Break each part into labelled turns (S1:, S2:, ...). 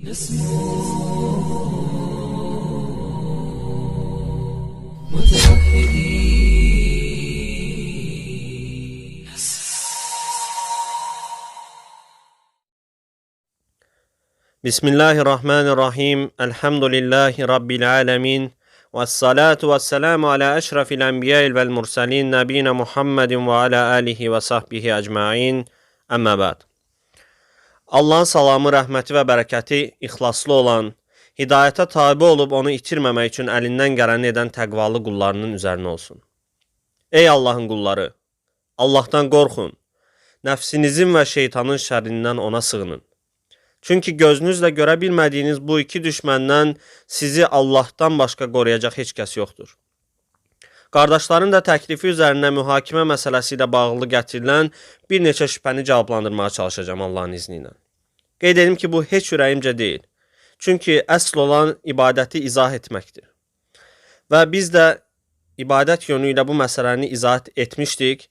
S1: نسمو متوحدين.
S2: Bismillahirrahmanirrahim. Elhamdülillahi Rabbil alemin. Vessalatu vesselamu ala eşrafil enbiyai vel mursalin nebine Muhammedin ve ala alihi ve sahbihi ecmain. Əmmə bəd. Allahın salamı, rəhməti və bərəkəti ixlaslı olan, hidayətə tabi olub onu itirməmək üçün əlindən gələni edən təqvalı qullarının üzərinə olsun. Ey Allahın qulları! Allahdan qorxun. Nəfsinizin və şeytanın şərrindən ona sığının. Çünki gözünüzlə görə bilmədiyiniz bu iki düşməndən sizi Allahdan başqa qoruyacaq heç kəs yoxdur. Qardaşların da təklifi üzərinə mühakimə məsələsi ilə bağlı gətirilən bir neçə şübhəni cavablandırmağa çalışacağam Allahın izni ilə. Qeyd edim ki, bu heç ürəyimcə deyil. Çünki əsl olan ibadəti izah etməkdir. Və biz də ibadət yönü ilə bu məsələni izah etmişdik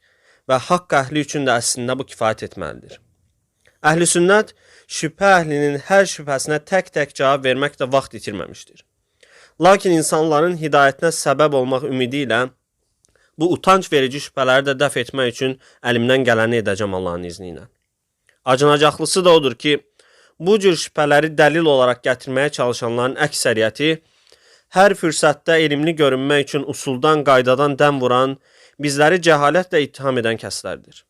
S2: və haqq əhli üçün də əslində bu kifayət etməlidir. Əhl-i sünnət şübhə əhlinin hər şübhəsinə tək-tək cavab verməklə vaxt itirməmişdir. Lakin insanların hidayətinə səbəb olmaq ümidi ilə bu utanc verici şübhələri də dəf etmək üçün əlimdən gələni edəcəm Allahın izni ilə. Acınacaqlısı da odur ki, bu cür şübhələri dəlil olaraq gətirməyə çalışanların əksəriyyəti hər fürsətdə elmli görünmək üçün usuldan, qaydadan dəm vuran, bizləri cəhalətlə ittiham edən kəslərdir.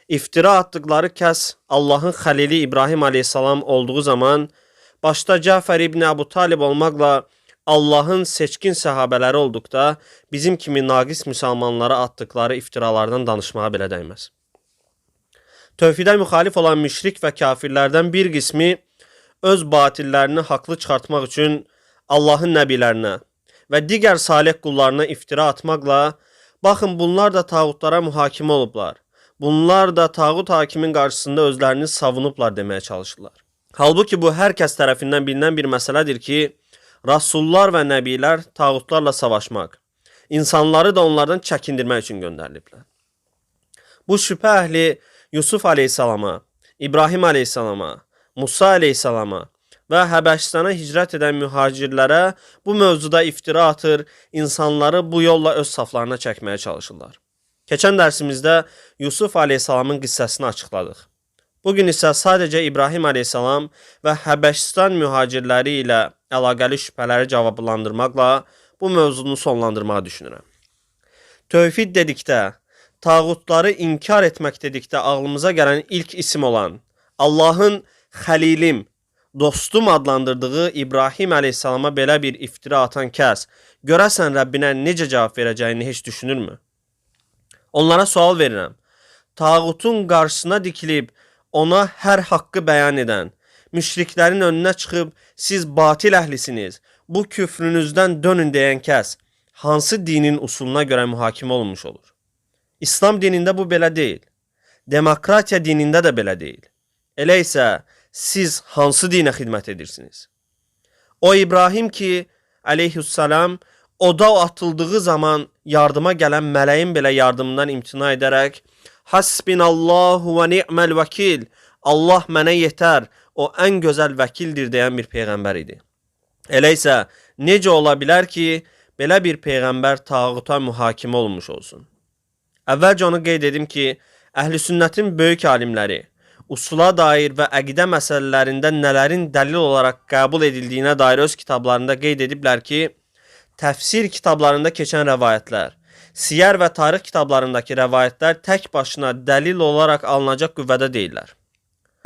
S2: İftira atdıqları kəs Allahın xəlili İbrahim aleyhissalam olduğu zaman başda Cəfər ibn Əbu Talib olmaqla Allahın seçkin səhabələri olduqda bizim kimi naqis müsəlmanlara atdıqları iftiralardan danışmağa belə dəyməz. Tövhidə müxalif olan müşrik və kafirlərdən bir qismi öz batillərini haqlı çıxartmaq üçün Allahın nəbilərinə və digər salih qullarına iftira atmaqla baxın bunlar da tağutlara mühakimə olublar. Bunlar da tağut hakimin qarşısında özlərini savunublar deməyə çalışırlar. Halbuki bu hər kəs tərəfindən bilinən bir məsələdir ki, Rasullar və nəbilər tağutlarla savaşmaq, insanları da onlardan çəkindirmək üçün göndəriliblər. Bu şübhə əhli Yusuf aleyhissalama, İbrahim aleyhissalama, Musa aleyhissalama və Həbəşistana hicrət edən mühacirlərə bu mövzuda iftira atır, insanları bu yolla öz saflarına çəkməyə çalışırlar. Keçən dərsimizdə Yusuf aleyhissalamın qissəsini açıqladıq. Bugün isə sadəcə İbrahim aleyhissalam və Həbəşistan mühacirləri ilə əlaqəli şübhələri cavablandırmaqla bu mövzunu sonlandırmağı düşünürəm. Tövhid dedikdə, tağutları inkar etmək dedikdə ağlımıza gələn ilk isim olan Allahın xəlilim, dostum adlandırdığı İbrahim aleyhissalama belə bir iftira atan kəs, görəsən Rəbbinə necə cavab verəcəyini heç düşünürmü? Onlara sual verirəm. Tağutun qarşısına dikilib ona hər haqqı bəyan edən, müşriklərin önünə çıxıb siz batil əhlisiniz, bu küfrünüzdən dönün deyən kəs hansı dinin usuluna görə mühakimə olunmuş olur? İslam dinində bu belə deyil. Demokratiya dinində də belə deyil. Elə isə siz hansı dinə xidmət edirsiniz? O İbrahim ki, aleyhissalam, oda atıldığı zaman yardıma gələn mələyin belə yardımından imtina edərək Hasbinallahu və ni'məl vəkil, Allah mənə yetər, o ən gözəl vəkildir deyən bir peyğəmbər idi. Elə isə necə ola bilər ki, belə bir peyğəmbər tağuta mühakimə olunmuş olsun? Əvvəlcə onu qeyd edim ki, əhl-i sünnətin böyük alimləri usula dair və əqidə məsələlərində nələrin dəlil olaraq qəbul edildiyinə dair öz kitablarında qeyd ediblər ki, təfsir kitablarında keçən rəvayətlər, siyər və tarix kitablarındakı rəvayətlər tək başına dəlil olaraq alınacaq qüvvədə deyillər.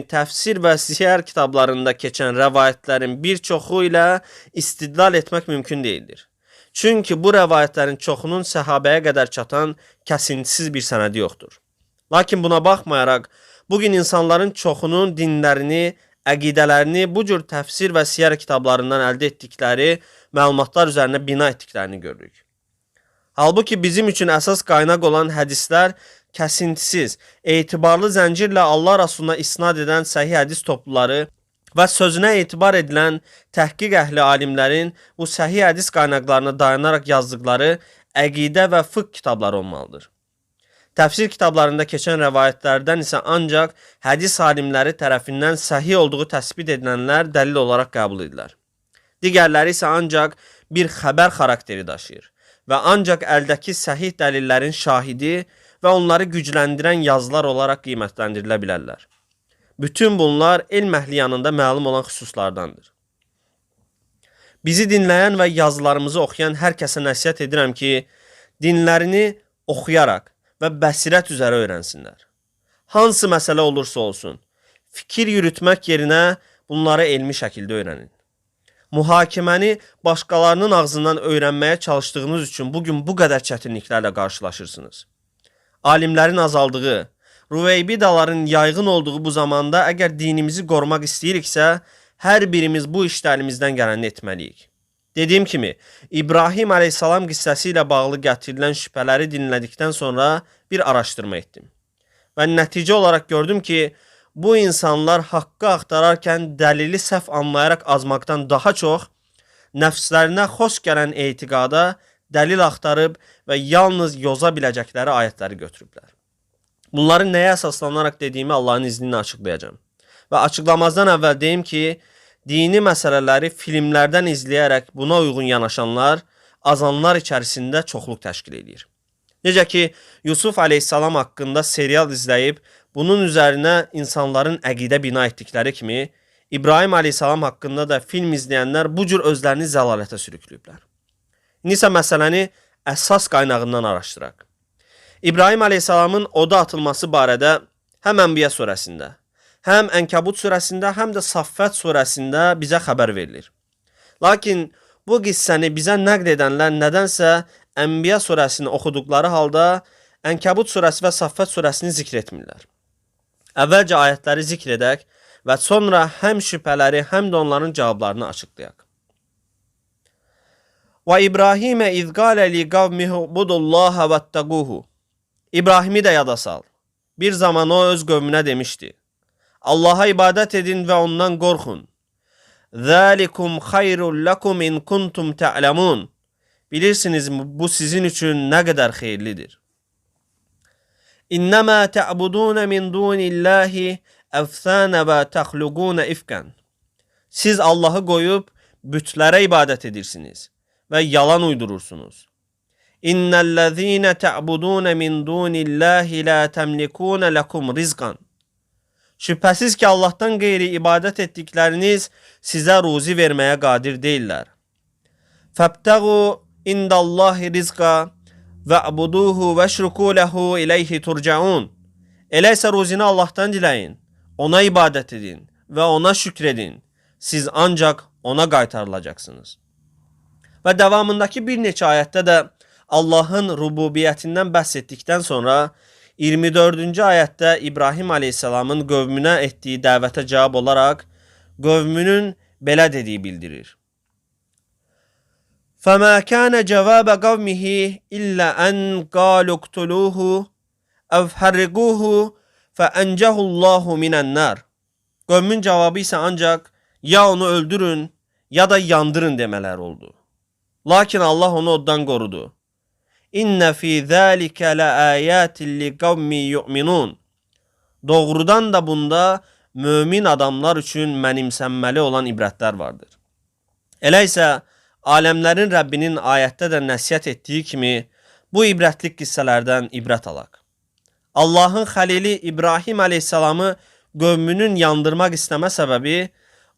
S2: Təfsir və siyər kitablarında keçən rəvayətlərin bir çoxu ilə istidlal etmək mümkün deyildir. Çünki bu rəvayətlərin çoxunun səhabəyə qədər çatan kəsintisiz bir sənədi yoxdur. Lakin buna baxmayaraq, bugün insanların çoxunun dinlərini, əqidələrini bu cür təfsir və siyər kitablarından əldə etdikləri məlumatlar üzərinə bina etdiklərini görürük. Halbuki bizim üçün əsas qaynaq olan hədislər kəsintisiz, etibarlı zəncirlə Allah Rasuluna isnad edən səhih hədis topluları və sözünə etibar edilən təhqiq əhli alimlərin bu səhih hədis qaynaqlarına dayanaraq yazdıqları əqidə və fıqh kitabları olmalıdır. Təfsir kitablarında keçən rəvayətlərdən isə ancaq hədis alimləri tərəfindən səhih olduğu təsbit edilənlər dəlil olaraq qəbul edilir. Digərləri isə ancaq bir xəbər xarakteri daşıyır və ancaq əldəki səhih dəlillərin şahidi və onları gücləndirən yazılar olaraq qiymətləndirilə bilərlər. Bütün bunlar elm əhli yanında məlum olan xüsuslardandır. Bizi dinləyən və yazılarımızı oxuyan hər kəsə nəsihət edirəm ki, dinlərini oxuyaraq və bəsirət üzərə öyrənsinlər. Hansı məsələ olursa olsun, fikir yürütmək yerinə bunları elmi şəkildə öyrənin. Mühakiməni başqalarının ağzından öyrənməyə çalışdığınız üçün bugün bu qədər çətinliklərlə qarşılaşırsınız. Alimlərin azaldığı, rüveybidaların yayğın olduğu bu zamanda əgər dinimizi qorumaq istəyiriksə, hər birimiz bu işdə əlimizdən gələni etməliyik. Dediyim kimi, İbrahim əleyhissalam qissəsi ilə bağlı gətirilən şübhələri dinlədikdən sonra bir araşdırma etdim. Və nəticə olaraq gördüm ki, bu insanlar haqqı axtararkən dəlili səhv anlayaraq azmaqdan daha çox nəfslərinə xoş gələn etiqada dəlil axtarıb və yalnız yoza biləcəkləri ayətləri götürüblər. Bunları nəyə əsaslanaraq dediyimi Allahın izni ilə açıqlayacağam. Və açıqlamazdan əvvəl deyim ki, dini məsələləri filmlərdən izləyərək buna uyğun yanaşanlar azanlar içərisində çoxluq təşkil edir. Necə ki, Yusuf əleyhissalam haqqında serial izləyib, bunun üzərinə insanların əqidə bina etdikləri kimi, İbrahim əleyhissalam haqqında da film izləyənlər bu cür özlərini zəlalətə sürükləyiblər. İndi isə məsələni əsas qaynağından araşdıraq. İbrahim əleyhissalamın oda atılması barədə həm Ənbiya surəsində, həm Ənkəbut surəsində, həm də Saffət surəsində bizə xəbər verilir. Lakin bu qissəni bizə nəql edənlər nədənsə Ənbiya surəsini oxuduqları halda Ənkəbut surəsi və Saffət surəsini zikr etmirlər. Əvvəlcə ayətləri zikr edək və sonra həm şübhələri, həm də onların cavablarını açıqlayaq. Və İbrahimə iz qalə li qavmihi ubudullaha vəttəquhu. İbrahimi də yada sal. Bir zaman o öz qövmünə demişdi: Allaha ibadət edin və ondan qorxun. Zəlikum xayrul lakum in kuntum ta'lamun. Bilirsiniz bu sizin üçün nə qədər xeyirlidir. İnnemâ ta'budûne min dûnillâhi evthâne və təxluqûne ifkən. Siz Allahı qoyub bütlərə ibadət edirsiniz və yalan uydurursunuz. İnnellezîne ta'budûne min dûnillâhi lâ temlikûne lekum rizqan. Şübhəsiz ki Allahdan qeyri ibadət etdikləriniz sizə ruzi verməyə qadir deyillər. Fəbtəğu indallahi rizqa ve'buduhu veşruku lehu ileyhi turcaun. Elə isə ruzini Allahdan diləyin, ona ibadət edin və ona şükr edin. Siz ancaq ona qaytarılacaqsınız. Və davamındakı bir neçə ayətdə də Allahın rububiyyətindən bəhs etdikdən sonra 24-cü ayətdə İbrahim əleyhissalamın qövmünə etdiyi dəvətə cavab olaraq qövmünün belə dediyi bildirir. فَمَا كَانَ جَوَابَ قَوْمِهِ إِلَّا أَنْ قَالُوا اقْتُلُوهُ أَوْ حَرِّقُوهُ فَأَنْجَهُ اللّٰهُ مِنَ النَّارِ. Qövmün cavabı isə ancaq ya onu öldürün ya da yandırın demələr oldu. Lakin Allah onu oddan qorudu. İnne fi zalika laayatin liqavmin yu'minun. Doğrudan da bunda mömin adamlar üçün mənimsənməli olan ibrətlər vardır. Elə isə aləmlərin Rəbbinin ayətdə də nəsihət etdiyi kimi bu ibrətlik qissələrdən ibrət alaq. Allahın xəlili İbrahim əleyhissalamı qövmünün yandırmaq istəmə səbəbi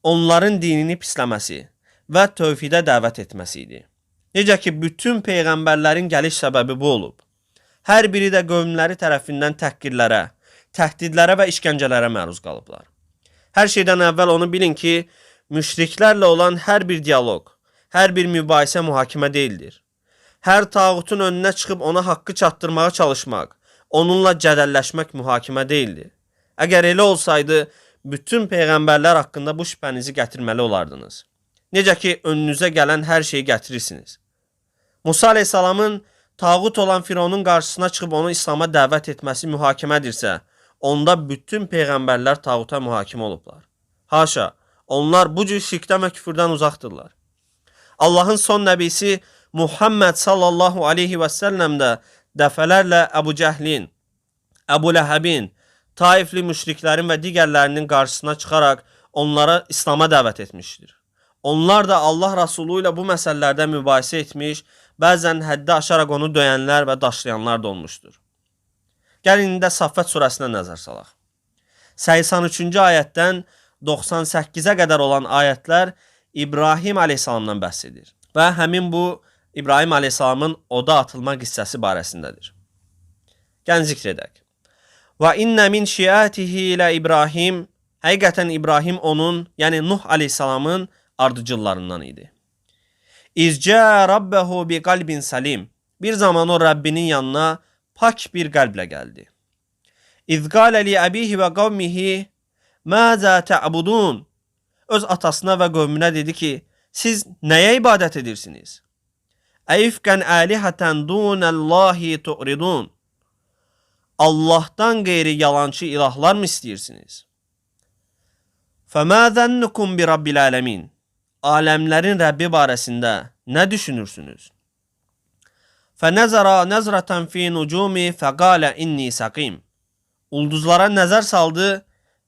S2: onların dinini pisləməsi və tövhidə dəvət etməsi idi. Necə ki, bütün peyğəmbərlərin gəliş səbəbi bu olub. Hər biri də qövmləri tərəfindən təhqirlərə, təhdidlərə və işgəncələrə məruz qalıblar. Hər şeydən əvvəl onu bilin ki, müşriklərlə olan hər bir dialoq, hər bir mübahisə mühakimə deyildir. Hər tağutun önünə çıxıb ona haqqı çatdırmağa çalışmaq, onunla cədəlləşmək mühakimə deyildir. Əgər elə olsaydı, bütün peyğəmbərlər haqqında bu şübhənizi gətirməli olardınız. Necə ki, önünüzə gələn hər şeyi gətirirsiniz. Musa əleyhissalamın tağut olan Fironun qarşısına çıxıb onu İslam'a dəvət etməsi mühakimədirsə, onda bütün peyğəmbərlər tağuta mühakimə olublar. Haşa, onlar bu cür şirkdən və küfürdən uzaqdırlar. Allahın son nəbisi Muhammed sallallahu aleyhi və səlləm də dəfələrlə Əbu Cəhlin, Əbu Ləhəbin, Taifli müşriklərin və digərlərinin qarşısına çıxaraq onlara İslam'a dəvət etmişdir. Onlar da Allah Rasulü ilə bu məsələlərdə mübahisə etmiş, bəzən həddi aşaraq onu döyənlər və daşlayanlar da olmuşdur. Gəlin indi də Saffət surəsinə nəzər salaq. 83-cü ayətdən 98-ə qədər olan ayətlər İbrahim əleyhissalamdan bəhs edir və həmin bu İbrahim əleyhissalamın oda atılma qissəsi barəsindədir. Gəlin zikr edək. Və innə min şiatihi ilə İbrahim. Həqiqətən İbrahim onun, yəni Nuh əleyhissalamın ardıcıllarından idi. İzcə rabbəhu bi qalbin salim. Bir zaman o Rəbbinin yanına pak bir qəlblə gəldi. İz qalə li əbihi və qavmihi məzə tə'budun. Öz atasına və qövmünə dedi ki, siz nəyə ibadət edirsiniz? Əyifqən əlihətən dunəllahi tu'ridun. Allahdan qeyri yalancı ilahlar mı istəyirsiniz? Fəmə zənnukum bi rabbil aləmin. Aləmlərin Rəbbi barəsində nə düşünürsünüz? Fənəzara nəzrətən fi nucumi fəqalə inni səqim. Ulduzlara nəzər saldı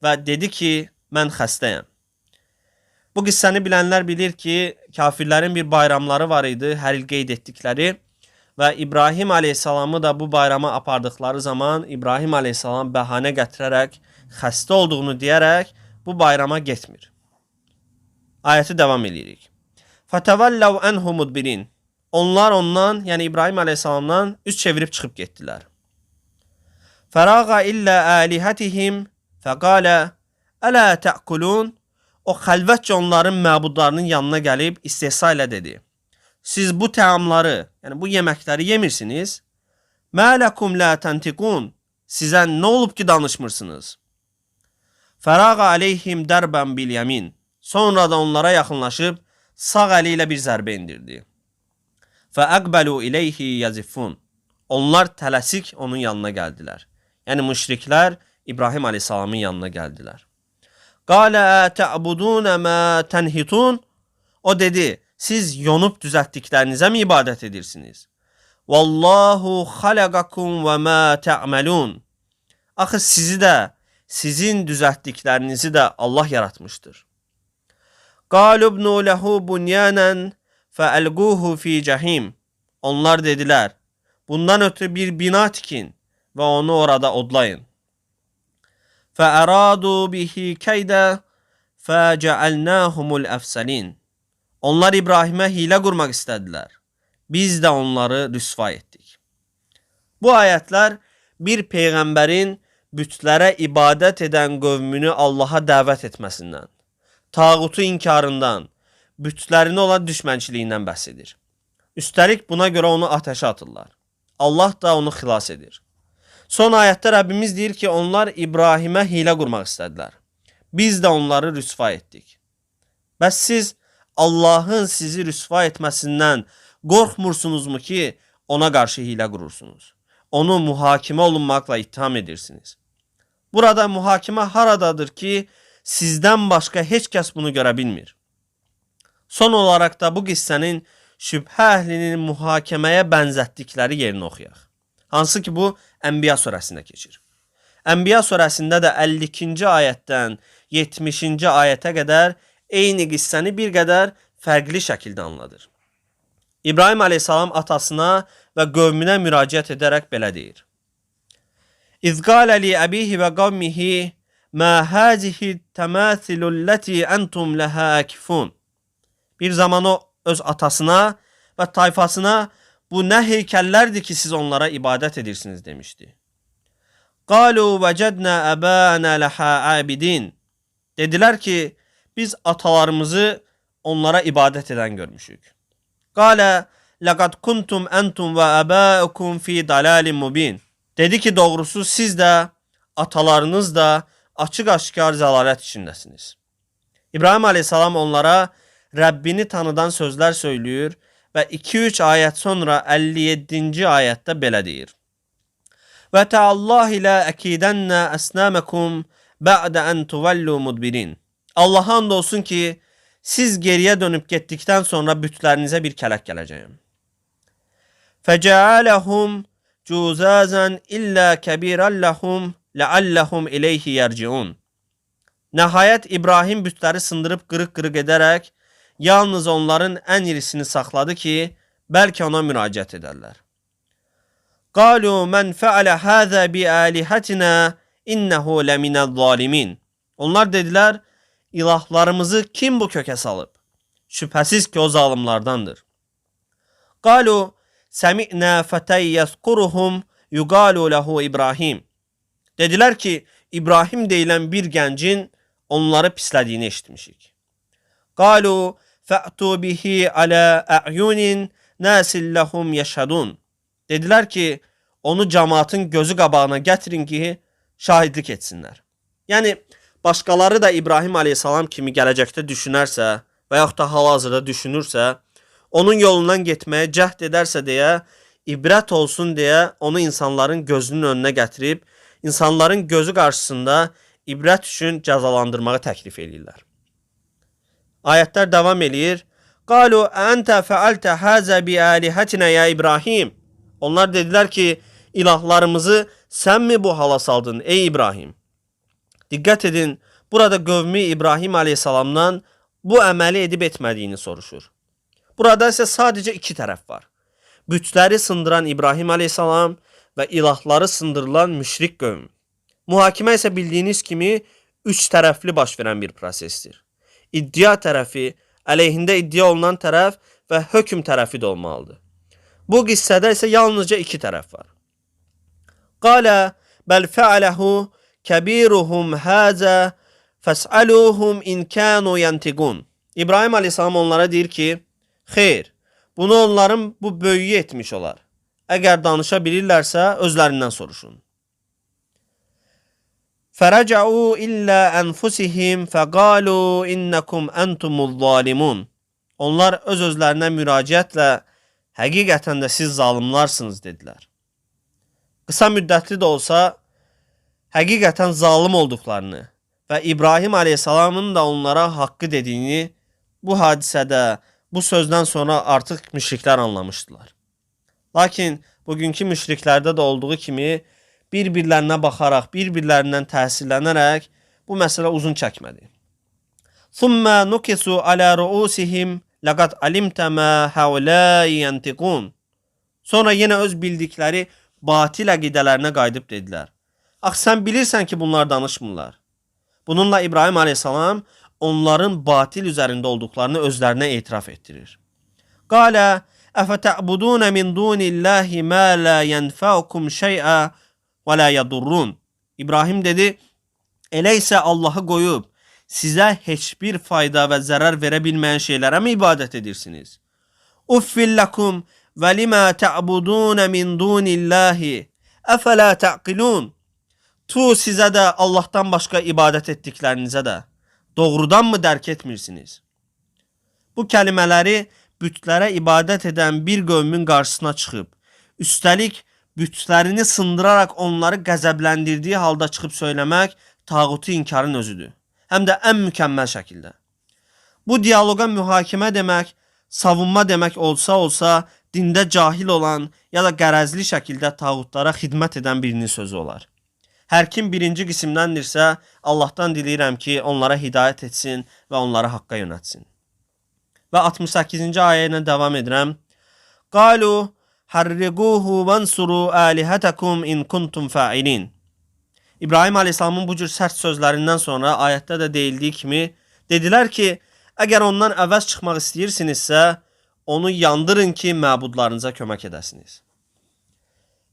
S2: və dedi ki, mən xəstəyəm. Bu qissəni bilənlər bilir ki, kafirlərin bir bayramları var idi, hər il qeyd etdikləri və İbrahim əleyhissalamı da bu bayrama apardıqları zaman İbrahim əleyhissalam bəhanə gətirərək, xəstə olduğunu deyərək bu bayrama getmir. Ayəti davam edirik. Fətəvəlləv ənhu mudbirin. Onlar ondan, yəni İbrahim əleyhissalamdan üz çevirib çıxıb getdilər. Fərağa illə əlihətihim fəqalə ələ tə'kulun. O xəlvətcə onların məbudlarının yanına gəlib istehza ilə dedi. Siz bu təamları, yəni bu yeməkləri yemirsiniz? Mə ləkum la təntiqun. Sizə nə olub ki danışmırsınız? Fərağa aleyhim dərbən bil yəmin. Sonra da onlara yaxınlaşıb sağ əli ilə bir zərbə endirdi. Fəəqbəlu ileyhi yazifun. Onlar tələsik onun yanına gəldilər. Yəni müşriklər İbrahim əleyhissalamın yanına gəldilər. Qalə tə'budun mə tənhitun. O dedi, siz yonub düzəltdiklərinizə mi ibadət edirsiniz? Vallahu xalaqakum və mə tə'melun. Axı sizi də, sizin düzəltdiklərinizi də Allah yaratmışdır. Qalu ibnu lehu bunyanan fəəlquhu fi cəhim. Onlar dedilər, bundan ötürü bir bina tikin və onu orada odlayın. Fəəradu bihi keydə fəcəalnahumul əfsəlin. Onlar İbrahimə hilə qurmaq istədilər. Biz də onları rüsva etdik. Bu ayətlər bir peyğəmbərin bütlərə ibadət edən qövmünü Allaha dəvət etməsindən, tağutu inkarından, bütlərinə olan düşmənçiliyindən bəhs edir. Üstəlik buna görə onu atəşə atırlar. Allah da onu xilas edir. Son ayətdə Rəbbimiz deyir ki, onlar İbrahimə hilə qurmaq istədilər. Biz də onları rüsva etdik. Bəs siz Allahın sizi rüsva etməsindən qorxmursunuzmu ki, ona qarşı hilə qurursunuz? Onu mühakimə olunmaqla ittiham edirsiniz. Burada mühakimə haradadır ki, sizdən başqa heç kəs bunu görə bilmir. Son olaraq da bu qissənin şübhə əhlinin mühakiməyə bənzətdikləri yerini oxuyaq. Hansı ki bu Ənbiya surəsində keçir. Ənbiya surəsində də 52-ci ayətdən 70-ci ayətə qədər eyni qissəni bir qədər fərqli şəkildə anladır. İbrahim əleyhissalam atasına və qövmünə müraciət edərək belə deyir. İz qalə li əbihi və qavmihi mə hazihi təməsilullati entum ləhə akifun. Bir zaman o öz atasına və tayfasına bu nə heykəllərdir ki siz onlara ibadət edirsiniz demişdi. Qalu vəcədnə əbənə ləhə abidin. Dedilər ki, biz atalarımızı onlara ibadət edən görmüşük. Qalə ləqad kuntum entum və əbaukum fi dalalin mubin. Dedi ki, doğrusu siz də atalarınız da açıq-aşkar zəlalət içindəsiniz. İbrahim əleyhissalam onlara Rəbbini tanıdan sözlər söyləyir və 2-3 ayət sonra 57-ci ayətdə belə deyir. Və təallahi la əkidənnə əsnəməkum bə'də ən tuvallu mudbirin. Allaha and olsun ki, siz geriyə dönüb getdikdən sonra bütlərinizə bir kələk gələcəyəm. Fəcəaləhum cuzazan illa kebiran lehum leallehum ileyhi yerciun. Nəhayət İbrahim bütləri sındırıb qırıq-qırıq edərək yalnız onların ən irisini saxladı ki, bəlkə ona müraciət edərlər. Qalu men feale haza bi alihatina innehu leminez-zalimin. Onlar dedilər, ilahlarımızı kim bu kökə salıb? Şübhəsiz ki, o zalimlardandır. Qalu semi'na feten yezkuruhum yuqalu lehu İbrahim. Dedilər ki, İbrahim deyilən bir gəncin onları pislədiyini eşitmişik. Qalu fa'tu bihi ala a'yunin nasin lehum yeşhedun. Dedilər ki, onu cəmaatın gözü qabağına gətirin ki, şahidlik etsinlər. Yəni, başqaları da İbrahim aleyhissalam kimi gələcəkdə düşünərsə və yaxud da hal-hazırda düşünürsə, onun yolundan getməyə cəhd edərsə deyə, ibrət olsun deyə onu insanların gözünün önünə gətirib, insanların gözü qarşısında ibrət üçün cəzalandırmağı təklif eləyirlər. Ayətlər davam eləyir. Qalu ente fealte haza bi alihatina ya İbrahim. Onlar dedilər ki, ilahlarımızı sən mi bu hala saldın ey İbrahim? Diqqət edin, burada qövmi İbrahim aleyhissalamdan bu əməli edib etmədiyini soruşur. Burada isə sadəcə iki tərəf var. Bütləri sındıran İbrahim aleyhissalam və ilahları sındırılan müşrik qövm. Mühakimə isə bildiyiniz kimi üç tərəfli baş verən bir prosesdir. İddia tərəfi, əleyhində iddia olunan tərəf və hökm tərəfi də olmalıdır. Bu qissədə isə yalnızca iki tərəf var. Qalə bəl fəaləhu kəbiruhum həzə fəsəluhum in kanu yantiqun. İbrahim Aleyhisselam onlara deyir ki, xeyr, bunu onların bu böyüyü etmiş olar. Əgər danışa bilirlərsə, özlərindən soruşun. Fərəcəu illə ənfusihim fəqalu innekum entumuz zalimun. Onlar öz özlərinə müraciətlə həqiqətən də siz zalimlarsınız dedilər. Qısa müddətli də olsa həqiqətən zalim olduqlarını və İbrahim Aleyhisselamın da onlara haqqı dediyini bu hadisədə, bu sözdən sonra artıq müşriklər anlamışdılar. Lakin bugünkü müşriklərdə də olduğu kimi bir-birlərinə baxaraq, bir-birlərindən təsirlənərək bu məsələ uzun çəkmədi. Thumma nukisu ala ruusihim laqad alimta ma haulai yantiqun. Sonra yenə öz bildikləri batil əqidələrinə qayıdıb dedilər. Axı sən bilirsən ki, bunlar danışmırlar. Bununla İbrahim Aleyhisselam onların batil üzərində olduqlarını özlərinə etiraf etdirir. Qalə əfətəbudun min dunillahi ma la yenfa'ukum şey'a və la yadurrun. İbrahim dedi, elə isə Allahı qoyub sizə heç bir fayda və zərər verə bilməyən şeylərə mi ibadət edirsiniz? Uffil lakum və lima ta'budun min dunillahi əfələ ta'qilun. Tu sizə də Allahdan başqa ibadət etdiklərinizə də doğrudanmı dərk etmirsiniz? Bu kəlmələri bütlərə ibadət edən bir qövmün qarşısına çıxıb, üstəlik bütlərini sındıraraq onları qəzəbləndirdiyi halda çıxıb söyləmək tağutu inkarın özüdür. Həm də ən mükəmməl şəkildə. Bu dialoqa mühakimə demək, savunma demək olsa dində cahil olan ya da qərəzli şəkildə tağutlara xidmət edən birinin sözü olar. Hər kim birinci qismdəndirsə, Allahdan diləyirəm ki, onlara hidayət etsin və onları haqqa yönəltsin. Və 68-ci ayə ilə davam edirəm. Qalu harriguhu vansuru alihatakum in kuntum fa'ilin. İbrahim Aleyhisselamın bu cür sərt sözlərindən sonra ayətdə də deyildiyi kimi dedilər ki, əgər ondan əvəz çıxmaq istəyirsinizsə, onu yandırın ki, məbudlarınıza kömək edəsiniz.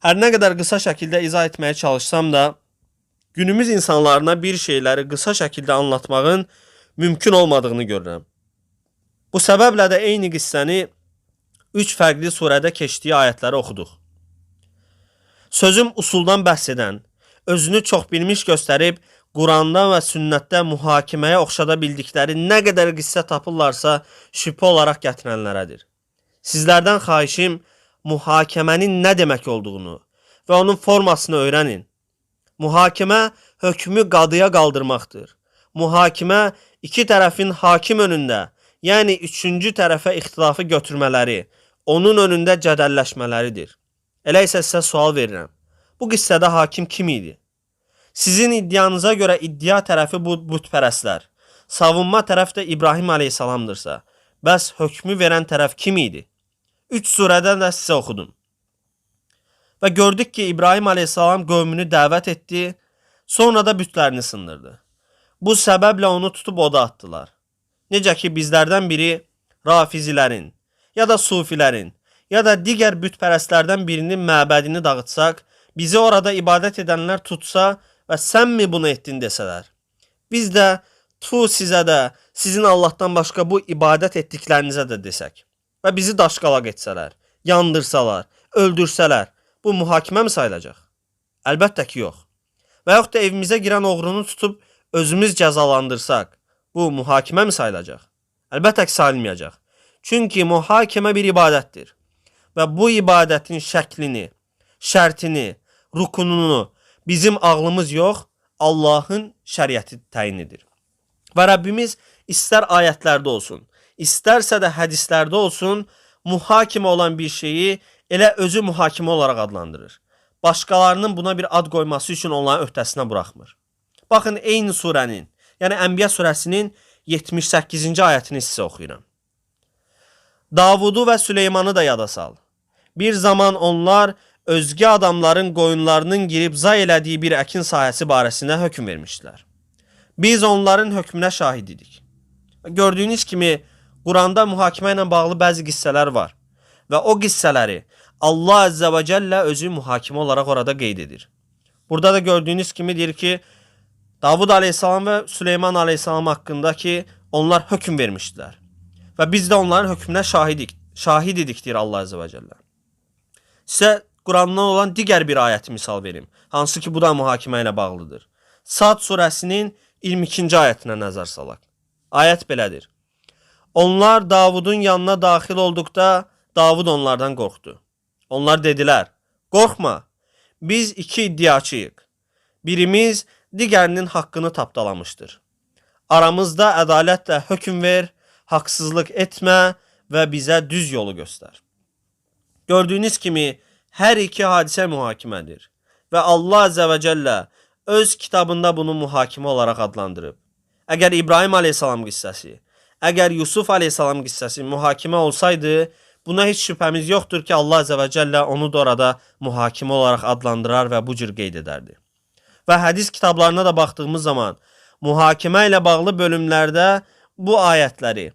S2: Hər nə qədər qısa şəkildə izah etməyə çalışsam da, günümüz insanlarına bir şeyləri qısa şəkildə anlatmağın mümkün olmadığını görürəm. Bu səbəblə də eyni qissəni üç fərqli surədə keçdiyi ayətləri oxuduq. Sözüm usuldan bəhs edən, özünü çox bilmiş göstərib Quranda və sünnətdə mühakiməyə oxşada bildikləri nə qədər qissə tapırlarsa şübhə olaraq gətirənlərədir. Sizlərdən xahişim mühakimənin nə demək olduğunu və onun formasını öyrənin. Mühakimə hökmü qadıya qaldırmaqdır. Mühakimə iki tərəfin hakim önündə, yəni üçüncü tərəfə ixtilafı götürmələri, onun önündə cədəlləşmələridir. Elə isə sizə sual verirəm. Bu qissədə hakim kim idi? Sizin iddianıza görə iddia tərəfi bu bütpərəstlər, savunma tərəf də İbrahim əleyhissalamdırsa, bəs hökmü verən tərəf kim idi? 3 surədən də sizə oxudum. Və gördük ki, İbrahim əleyhissalam qövmünü dəvət etdi, sonra da bütlərini sındırdı. Bu səbəblə onu tutub oda atdılar. Necə ki, bizlərdən biri rafizilərin, ya da sufilərin, ya da digər bütpərəstlərdən birinin məbədini dağıtsaq, bizi orada ibadət edənlər tutsa və sən mi bunu etdin desələr. Biz də tu sizə də, sizin Allahdan başqa bu ibadət etdiklərinizə də desək və bizi daşqalaq etsələr, yandırsalar, öldürsələr, bu mühakimə mi sayılacaq? Əlbəttə ki, yox. Və yaxud da evimizə girən oğrunu tutub özümüz cəzalandırsaq, bu mühakimə mi sayılacaq? Əlbəttə ki, sayılmayacaq. Çünki mühakimə bir ibadətdir. Və bu ibadətin şəklini, şərtini, rukununu bizim ağlımız yox, Allahın şəriəti təyin edir. Və Rəbbimiz istər ayətlərdə olsun, istərsə də hədislərdə olsun, mühakimə olan bir şeyi elə özü mühakimə olaraq adlandırır. Başqalarının buna bir ad qoyması üçün onların öhdəsinə buraxmır. Baxın, eyni surənin, yəni Ənbiya surəsinin 78-ci ayətini sizə oxuyuram. Davudu və Süleymanı da yada sal. Bir zaman onlar özgə adamların qoyunlarının girib zay elədiyi bir əkin sahəsi barəsində hökm vermişdilər. Biz onların hökmünə şahid idik. Gördüyünüz kimi Quranda mühakimə ilə bağlı bəzi qissələr var və o qissələri Allah Əzzə və Cəllə özü mühakimə olaraq orada qeyd edir. Burada da gördüyünüz kimi deyir ki, Davud Aleyhisselam və Süleyman Aleyhisselam haqqında ki, onlar hökm vermişdilər. Və biz də onların hökmünə şahid idik deyir Allah Əzzə və Cəllə. Sizə Qurandan olan digər bir ayəti misal verim. Hansı ki, bu da mühakimə ilə bağlıdır. Sad surəsinin 22-ci ayətinə nəzər salaq. Ayət belədir. Onlar Davudun yanına daxil olduqda Davud onlardan qorxdu. Onlar dedilər, qorxma, biz iki iddiaçıyıq. Birimiz digərinin haqqını tapdalamışdır. Aramızda ədalətlə hökm ver, haqsızlıq etmə və bizə düz yolu göstər. Gördüyünüz kimi hər iki hadisə mühakimədir və Allah Əzzə və Cəllə öz kitabında bunu mühakimə olaraq adlandırıb. Əgər İbrahim Aleyhisselam qissəsi, əgər Yusuf Aleyhisselam qissəsi mühakimə olsaydı, buna heç şübhəmiz yoxdur ki, Allah Əzzə və Cəllə onu da orada mühakimə olaraq adlandırar və bu cür qeyd edərdi. Və hədis kitablarına da baxdığımız zaman mühakimə ilə bağlı bölümlərdə bu ayətləri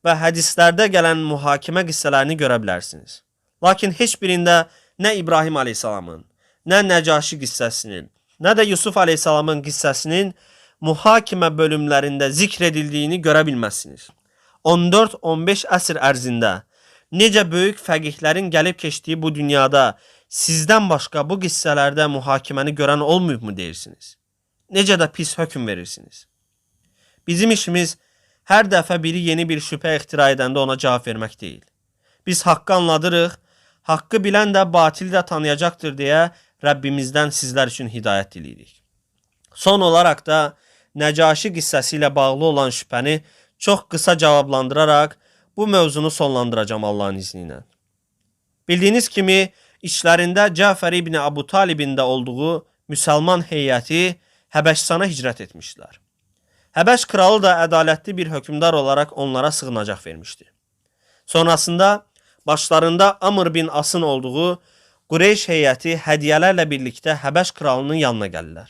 S2: və hədislərdə gələn mühakimə qissələrini görə bilərsiniz. Lakin heç birində nə İbrahim Aleyhisselamın, nə Nəcaşi qissəsinin, nə də Yusuf Aleyhisselamın qissəsinin mühakimə bölümlərində zikr edildiyini görə bilməzsiniz. 14-15 əsr ərzində necə böyük fəqihlərin gəlib keçdiyi bu dünyada sizdən başqa bu qissələrdə mühakiməni görən olmayıb mı deyirsiniz? Necə də pis hökm verirsiniz? Bizim işimiz hər dəfə biri yeni bir şübhə ixtira edəndə ona cavab vermək deyil. Biz haqqı anladırıq, haqqı bilən də batili də tanıyacaqdır deyə Rəbbimizdən sizlər üçün hidayət diləyirik. Son olaraq da Nəcaşi qissəsi ilə bağlı olan şübhəni çox qısa cavablandıraraq bu mövzunu sonlandıracağam Allahın izni ilə. Bildiyiniz kimi içlərində Cəfər ibn Əbu Talibin də olduğu müsəlman heyəti Həbəşistana hicrət etmişdilər. Həbəş kralı da ədalətli bir hökmdar olaraq onlara sığınacaq vermişdi. Sonrasında başlarında Amr bin Asın olduğu Qureyş heyəti hədiyyələrlə birlikdə Həbəş kralının yanına gəlirlər.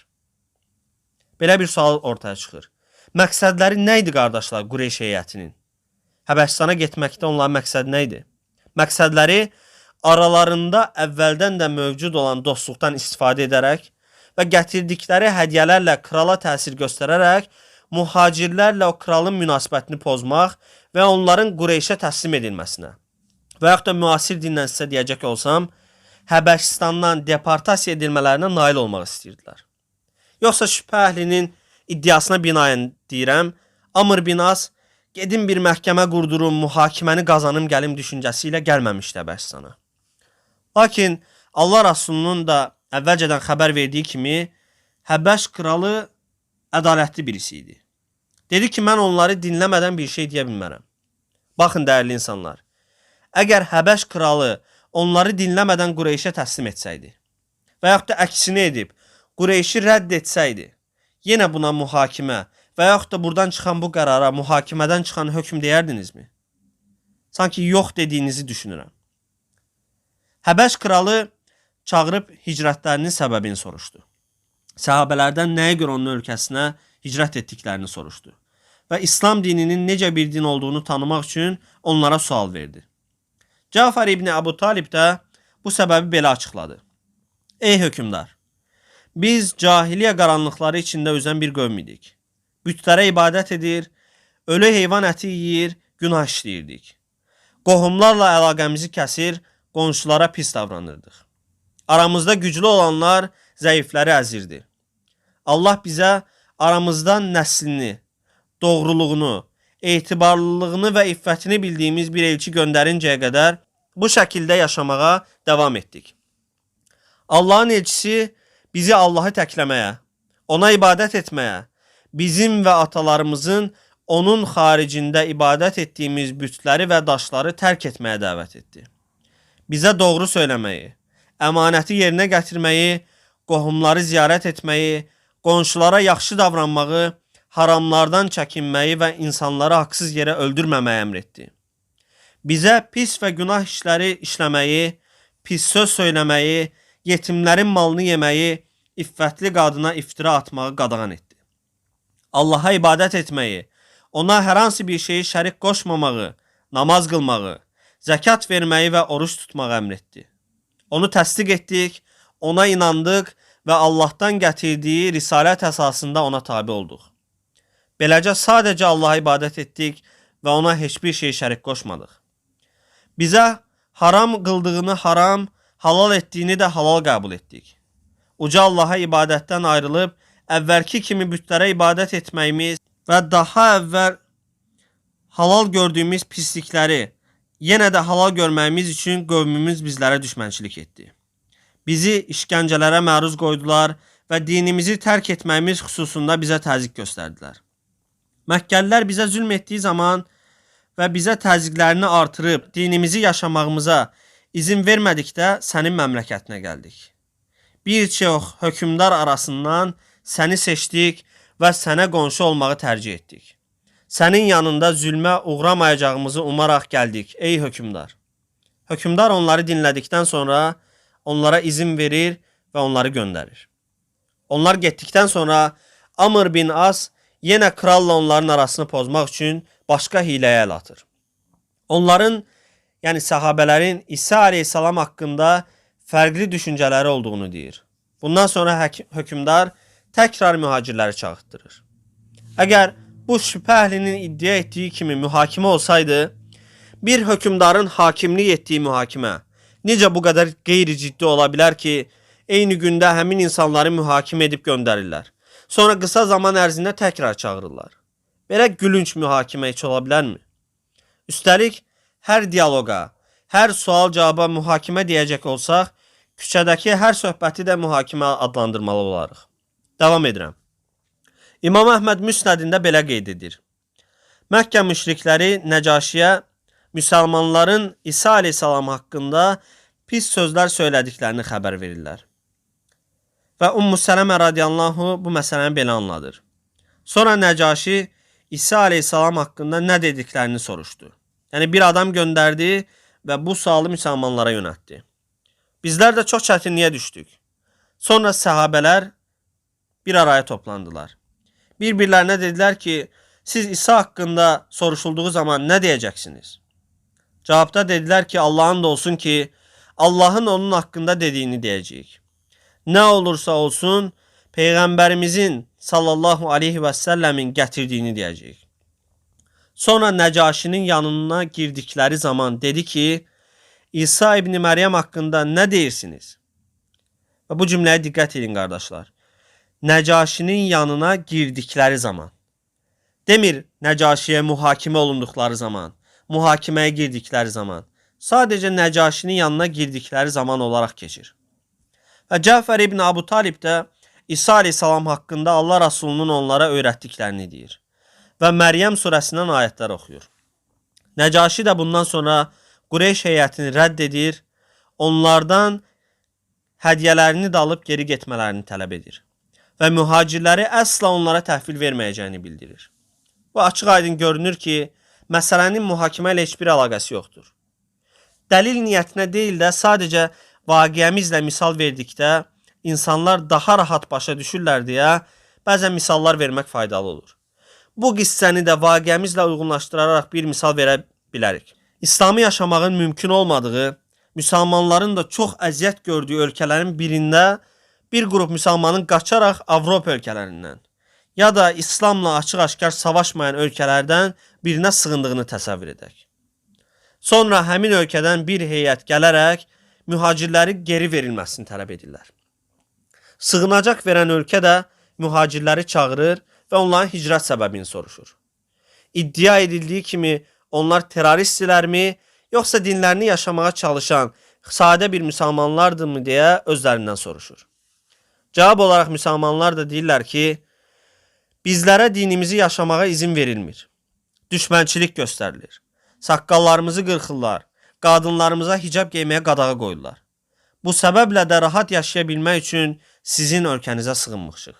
S2: Belə bir sual ortaya çıxır. Məqsədləri nə idi qardaşlar Qureyş heyətinin? Həbəşistana getməkdə onların məqsədi nə idi? Məqsədləri aralarında əvvəldən də mövcud olan dostluqdan istifadə edərək və gətirdikləri hədiyyələrlə krala təsir göstərərək mühacirlərlə o kralın münasibətini pozmaq və onların Qureyşə təslim edilməsinə və yaxud da müasir dinlə sizə deyəcək olsam, Həbəşistandan deportasiya edilmələrinə nail olmaq istəyirdilər. Yoxsa şübhə əhlinin iddiasına binaən deyirəm, Amr bin As gedim bir məhkəmə qurdurum, mühakiməni qazanım gəlim düşüncəsi ilə gəlməmişdi Həbəşistana. Lakin Allah Rasulunun da əvvəlcədən xəbər verdiyi kimi Həbəş kralı ədalətli birisi idi. Dedi ki, mən onları dinləmədən bir şey deyə bilmərəm. Baxın dəyərli insanlar. Əgər Həbəş kralı onları dinləmədən Qureyşə təslim etsəydi və yaxud da əksini edib Qureyşi rədd etsəydi, yenə buna mühakimə və yaxud da buradan çıxan bu qərara mühakimədən çıxan hökm deyərdinizmi? Sanki yox dediyinizi düşünürəm. Həbəş kralı çağırıb hicrətlərinin səbəbini soruşdu. Səhabələrdən nəyə görə onun ölkəsinə hicrət etdiklərini soruşdu və İslam dininin necə bir din olduğunu tanımaq üçün onlara sual verdi. Cəfər İbni Əbu Talib də bu səbəbi belə açıqladı. Ey hökmdar! Biz cahiliyyə qaranlıqları içində üzən bir qövm idik. Bütlərə ibadət edir, ölü heyvan əti yeyir, günah işləyirdik. Qohumlarla əlaqəmizi kəsir, qonşulara pis davranırdıq. Aramızda güclü olanlar zəifləri əzirdi. Allah bizə aramızdan nəslini, doğruluğunu, etibarlılığını və iffətini bildiyimiz bir elçi göndərincəyə qədər bu şəkildə yaşamağa davam etdik. Allahın elçisi bizi Allahı təkləməyə, ona ibadət etməyə, bizim və atalarımızın onun xaricində ibadət etdiyimiz bütləri və daşları tərk etməyə dəvət etdi. Bizə doğru söyləməyi, əmanəti yerinə gətirməyi, qohumları ziyarət etməyi, qonşulara yaxşı davranmağı, haramlardan çəkinməyi və insanları haqsız yerə öldürməməyi əmr etdi. Bizə pis və günah işləri işləməyi, pis söz söyləməyi, yetimlərin malını yeməyi, iffətli qadına iftira atmağı qadağan etdi. Allaha ibadət etməyi, ona hər hansı bir şeyi şərik qoşmamağı, namaz qılmağı, zəkat verməyi və oruç tutmağı əmr etdi. Onu təsdiq etdik, ona inandıq və Allahdan gətirdiyi risalət əsasında ona tabe olduq. Beləcə sadəcə Allaha ibadət etdik və ona heç bir şey şərik qoşmadıq. Bizə haram qıldığını haram, halal etdiyini də halal qəbul etdik. Uca Allaha ibadətdən ayrılıb, əvvəlki kimi bütlərə ibadət etməyimiz və daha əvvəl halal gördüyümüz pislikləri yenə də halal görməyimiz üçün qövmümüz bizlərə düşmənçilik etdi. Bizi işgəncələrə məruz qoydular və dinimizi tərk etməyimiz xüsusunda bizə təzyiq göstərdilər. Məkkəlilər bizə zülm etdiyi zaman və bizə təzyiqlərini artırıb dinimizi yaşamağımıza izin vermədikdə sənin məmləkətinə gəldik. Bir çox hökmdar arasından səni seçdik və sənə qonşu olmağı tərcih etdik. Sənin yanında zülmə uğramayacağımızı umaraq gəldik, ey hökmdar. Hökmdar onları dinlədikdən sonra onlara izin verir və onları göndərir. Onlar getdikdən sonra Amr bin As yenə kralla onların arasını pozmaq üçün başqa hiləyə əl atır. Onların, yəni səhabələrin İsa əleyhissalam haqqında fərqli düşüncələri olduğunu deyir. Bundan sonra hökmdar təkrar mühacirləri çağırtdırır. Əgər bu şübhə əhlinin iddia etdiyi kimi mühakimə olsaydı, bir hökmdarın hakimlik etdiyi mühakimə necə bu qədər qeyri-ciddi ola bilər ki, eyni gündə həmin insanları mühakimə edib göndərirlər. Sonra qısa zaman ərzində təkrar çağırırlar. Belə gülünc mühakimə heç ola bilərmi? Üstəlik, hər dialoqa, hər sual-cavaba mühakimə deyəcək olsaq, küçədəki hər söhbəti də mühakimə adlandırmalı olarıq. Davam edirəm. İmam Əhməd Müsnədində belə qeyd edir. Məkkə müşrikləri Nəcaşiyə müsəlmanların İsa əleyhissalam haqqında pis sözlər söylədiklərini xəbər verirlər. Və Ummu Sələmə radiyallahu bu məsələni belə anladır. Sonra Nəcaşi İsa əleyhissalam haqqında nə dediklərini soruşdu. Yəni bir adam göndərdi və bu sualı müsəlmanlara yönəltdi. Bizlər də çox çətinliyə düşdük. Sonra səhabələr bir araya toplandılar. Bir-birlərinə dedilər ki, siz İsa haqqında soruşulduğu zaman nə deyəcəksiniz? Cavabda dedilər ki, Allahın da olsun ki, Allahın onun haqqında dediyini deyəcəyik. Nə olursa olsun, Peyğəmbərimizin sallallahu aleyhi və səlləmin gətirdiyini deyəcəyik. Sonra Nəcaşinin yanına girdikləri zaman dedi ki, İsa İbni Məryəm haqqında nə deyirsiniz? Və bu cümləyə diqqət edin qardaşlar. Nəcaşinin yanına girdikləri zaman. Demir Nəcaşiyə mühakimə olunduqları zaman, mühakiməyə girdikləri zaman. Sadəcə Nəcaşinin yanına girdikləri zaman olaraq keçir. Və Cəfər İbni Abu Talib də İsa əleyhissalam haqqında Allah Rasulunun onlara öyrətdiklərini deyir. Və Məryəm surəsindən ayətlər oxuyur. Nəcaşi də bundan sonra Qureyş heyətini rədd edir, Onlardan hədiyyələrini də alıb geri getmələrini tələb edir və mühacirləri əsla onlara təhvil verməyəcəyini bildirir. Bu açıq-aydın görünür ki, məsələnin mühakimə ilə heç bir əlaqəsi yoxdur. Dəlil niyyətinə deyil də sadəcə vaqiəmizlə misal verdikdə insanlar daha rahat başa düşürlər deyə bəzən misallar vermək faydalı olur. Bu qissəni də vaqiəmizlə uyğunlaşdıraraq bir misal verə bilərik. İslamı yaşamağın mümkün olmadığı, müsəlmanların da çox əziyyət gördüyü ölkələrin birində bir qrup müsəlmanın qaçaraq Avropa ölkələrindən ya da İslamla açıq-aşkar savaşmayan ölkələrdən birinə sığındığını təsəvvür edək. Sonra həmin ölkədən bir heyət gələrək mühacirləri geri verilməsini tələb edirlər. Sığınacaq verən ölkə də mühacirləri çağırır və onların hicrət səbəbini soruşur. İddia edildiyi kimi onlar terroristdirlərmi, yoxsa dinlərini yaşamağa çalışan sadə bir müsəlmanlardırmı deyə özlərindən soruşur. Cavab olaraq müsəlmanlar da deyirlər ki, bizlərə dinimizi yaşamağa izin verilmir. Düşmənçilik göstərilir. Saqqallarımızı qırxırlar, qadınlarımıza hicab geyməyə qadağa qoyurlar. Bu səbəblə də rahat yaşaya bilmək üçün sizin ölkənizə sığınmışıq.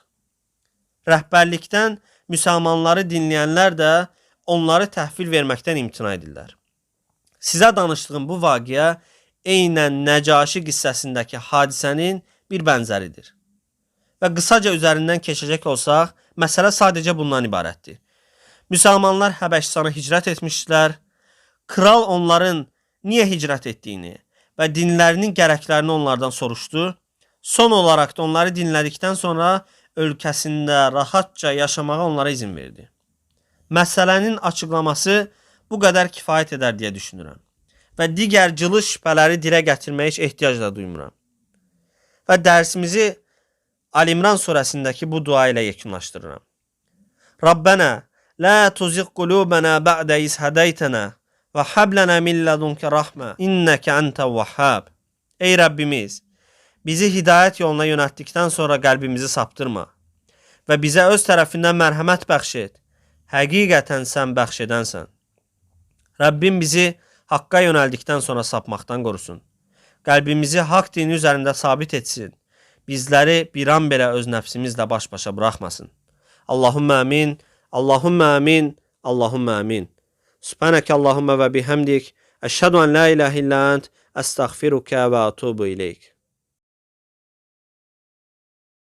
S2: Rəhbərlikdən müsəlmanları dinləyənlər də onları təhvil verməkdən imtina edirlər. Sizə danışdığım bu vaqiə eynən Nəcaşi qissəsindəki hadisənin bir bənzəridir. Və qısaca üzərindən keçəcək olsaq, məsələ sadəcə bundan ibarətdir. Müsəlmanlar Həbəşistana hicrət etmişdilər. Kral onların niyə hicrət etdiyini və dinlərinin gərəklərini onlardan soruşdu. Son olaraq da onları dinlədikdən sonra ölkəsində rahatca yaşamağa onlara izin verdi. Məsələnin açıqlaması bu qədər kifayət edər deyə düşünürəm. Və digər cılız şübhələri dilə gətirməyə heç ehtiyac da duymuram. Və dərsimizi Ali İmran surəsindəki bu dua ilə yekunlaşdırıram. Rabbənə la tuzigh qulubana ba'de iz hadaytana və hab lana min ladunka rahmə innəkə entel vahhab. Ey Rəbbimiz, bizi hidayət yoluna yönəltdikdən sonra qəlbimizi saptırma və bizə öz tərəfindən mərhəmət bəxş et. Həqiqətən sən bəxş edənsən. Rəbbim bizi haqqa yönəldikdən sonra sapmaqdan qorusun. Qəlbimizi haqq dini üzərində sabit etsin. Bizləri bir an belə öz nəfsimizlə baş-başa buraxmasın. Allahümmə amin, Allahümmə amin, Allahümmə amin. Sübhanəkə Allahümmə və bihamdik. Əşhədu ən la ilahə illə ənt, əstəğfiruka və atubu ileyk.